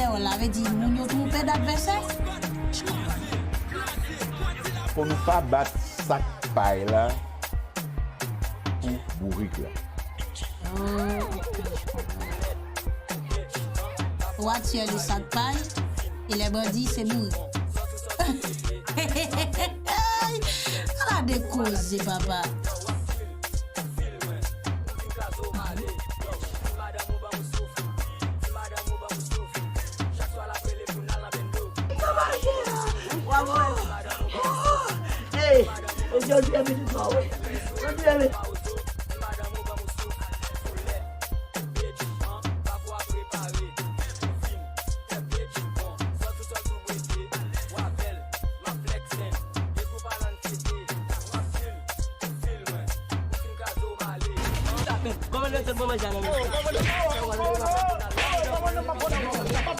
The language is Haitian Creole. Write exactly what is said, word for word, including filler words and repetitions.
Sa vle di moun yo twonpe dat vèsè. Fò nou pa bat sak pay la pou bourik la. Ou atire li sak pay, e lè bandi se bourik. Ala de koze papa.